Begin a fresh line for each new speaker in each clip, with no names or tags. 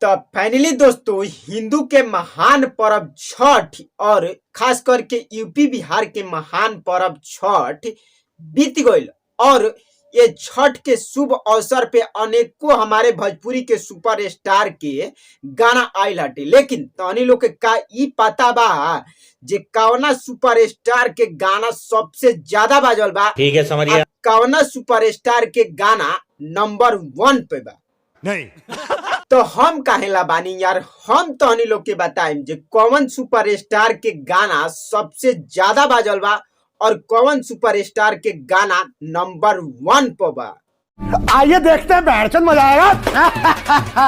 तो फाइनली दोस्तों, हिंदू के महान पर्व छठ और खास करके यूपी बिहार के महान पर्व छठ बीत गईल और ये छठ के शुभ अवसर पे अनेकों हमारे भोजपुरी के सुपर स्टार के गाना आइल हटे। लेकिन तहनी लोग के का ई पता बा जे कवना सुपर स्टार के गाना सबसे ज्यादा बाजल बा?
ठीक है, समझ गया।
आ कवना सुपर स्टार के गाना नंबर 1 पे बा?
नहीं।
तो हम काहेला बानी यार, हम तहनी लोग के बताएम जे कौन सुपर स्टार के गाना सबसे ज्यादा बाजल बा और कौन सुपर स्टार के गाना नंबर 1 पर बा।
आइए देखते हैं, बैठचंद मजा आएगा।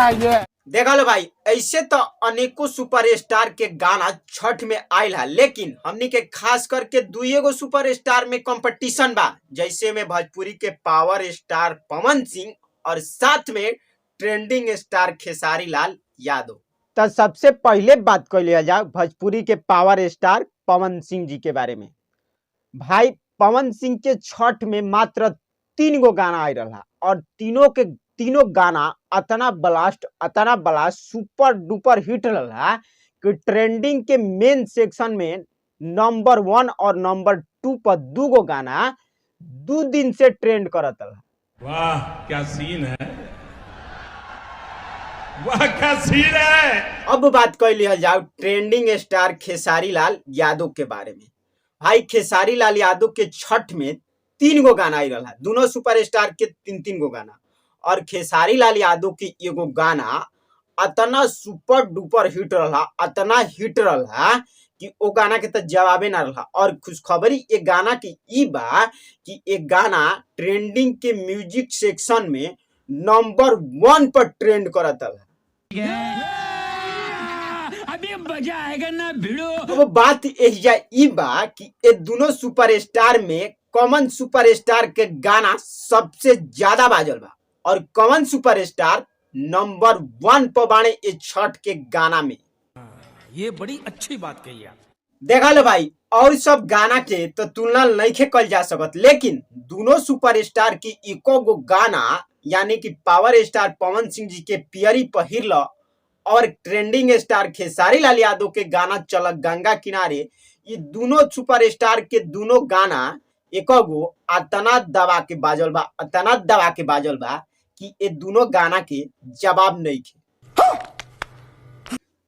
ये
देखा लो भाई, ऐसे तो अनेकों सुपर स्टार के गाना छठ में आयल है, लेकिन हमनी के खास करके दुइये गो सुपर स्टार में कंपटीशन बा, जैसे में भोजपुरी के पावर स्टार पवन सिंह और साथ में ट्रेंडिंग स्टार खेसारी लाल यादव। तो सबसे पहले बात कर लिया जाओ भोजपुरी के पावर स्टार पवन सिंह जी के बारे में। भाई पवन सिंह के छठ में मात्र 3 गो गाना आयल रहा और तीनों के तीनों गाना अतना ब्लास्ट, अतना ब्लास्ट, सुपर डुपर हिट रहा कि ट्रेंडिंग के मेन सेक्शन में नंबर 1 और नंबर 2 पर 2 गो गाना 2 दिन से ट्रेंड करत रहा।
वाह क्या सीन है, वाह क्या सीन है।
अब बात कर लिया जाओ ट्रेंडिंग स्टार खेसारी लाल यादव के बारे में। भाई खेसारी लाल यादव के छठ में 3 गो गाना आई रहा, दोनों सुपर स्टार के 3-3 गो गाना, और खेसारी लाल यादव के एगो गाना अतना सुपर डुपर हिट रहा, अतना हिट रहा कि ओ गाना के तो जवाबे ना रहा। और खुशखबरी एक गाना की ई बा कि एक गाना ट्रेंडिंग के म्यूजिक सेक्शन में नंबर 1 पर ट्रेंड करत रहा।
अभी मजा आएगा ना भिड़ो।
अब बात एहिजा ई बा कि ये दोनों सुपर स्टार में कॉमन सुपर स्टार के गाना सबसे ज्यादा बाजल बा और कॉमन सुपर स्टार नंबर 1 पर बाणे ये छठ के गाना में।
ये बड़ी अच्छी बात कही आप।
देखा लो भाई, और सब गाना के तो तुलना नहीं कल जा सकत, लेकिन दोनों सुपर स्टार की एको गो गाना यानी कि पावर स्टार पवन सिंह जी के पियरी पहिरल और ट्रेंडिंग स्टार खेसारी लाल यादव के गाना चलक गंगा किनारे, ये दोनों सुपर स्टार के दोनों गाना एको गो अतना दबा के बाजल बा, अतना दबा के बाजल बा कि ये दोनों गाना के जवाब नहीं खे।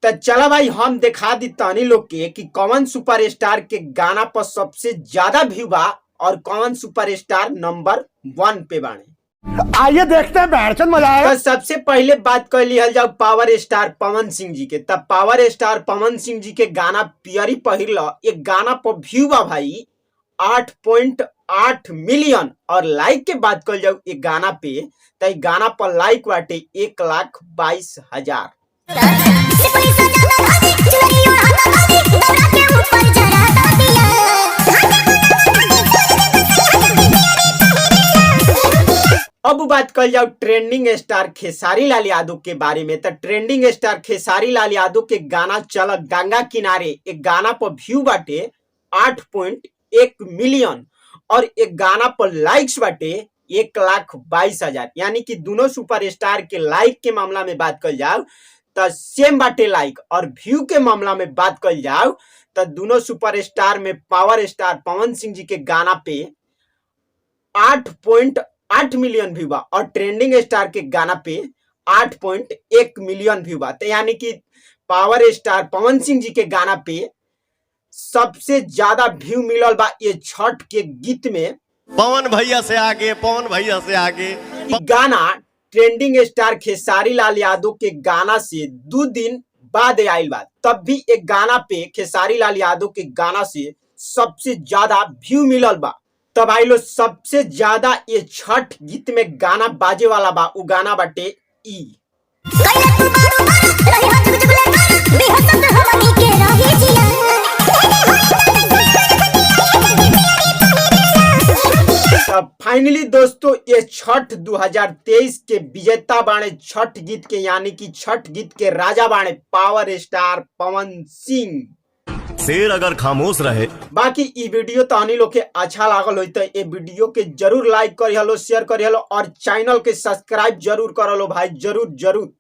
तो चला भाई हम दिखा दी तहनी लोग के कि कौन सुपर स्टार के गाना पर सबसे ज्यादा व्यू बा और कौन सुपर स्टार नंबर 1 पे बाणे।
आइए देखते हैं, बैठचंद मजा आएगा।
तो सबसे पहले बात कर लिहल जाओ पावर स्टार पवन सिंह जी के। तब पावर स्टार पवन सिंह जी के गाना पियरी पहिरल, एक गाना पर व्यू बा भाई 8.8 मिलियन और लाइक के बात कर जाओ एक गाना पे तो एक गाना पर लाइक बाटे 1,22,000। अब बात कर जाओ ट्रेंडिंग स्टार खेसारी लाल यादव के बारे में। तो ट्रेंडिंग स्टार खेसारी लाल यादव के गाना चलक गंगा किनारे, एक गाना पर व्यू बाटे 8.1 मिलियन और एक गाना पर लाइक्स बाटे 1,22,000। यानी कि दोनों सुपर स्टार के लाइक के मामला में बात कर जाओ तो सेम बाटे लाइक, और व्यू के मामला में बात कर जाओ तो दोनों सुपर स्टार में पावर स्टार पवन सिंह जी के गाना पे 8.8 मिलियन व्यू बा और ट्रेंडिंग स्टार के गाना पे 8.1 मिलियन व्यू बा। तो यानी कि पावर स्टार पवन सिंह जी के गाना पे सबसे ज्यादा व्यू मिलल बा ये छठ के गीत में।
पवन भैया से आगे, पवन भैया से आगे।
ई गाना ट्रेंडिंग स्टार खेसारी लाल यादव के गाना से 2 दिन बाद आयल बा, तब भी एक गाना पे खेसारी लाल यादव के गाना से सबसे ज्यादा व्यू मिलल बा। तब आई लो सबसे ज्यादा ये छठ गीत में गाना बाजे वाला बा, उ गाना बाटे ई। तब फाइनली दोस्तों ये छठ 2023 के विजेता बाणे छठ गीत के, यानी कि छठ गीत के राजा बाणे पावर स्टार पवन सिंह।
शेर अगर खामोश रहे।
बाकी ई वीडियो तो अनी लोग के अच्छा लागल होई तो ये वीडियो के जरूर लाइक करी हलो, शेयर करी हलो और चैनल के सब्सक्राइब जरूर करलो भाई, जरूर जरूर।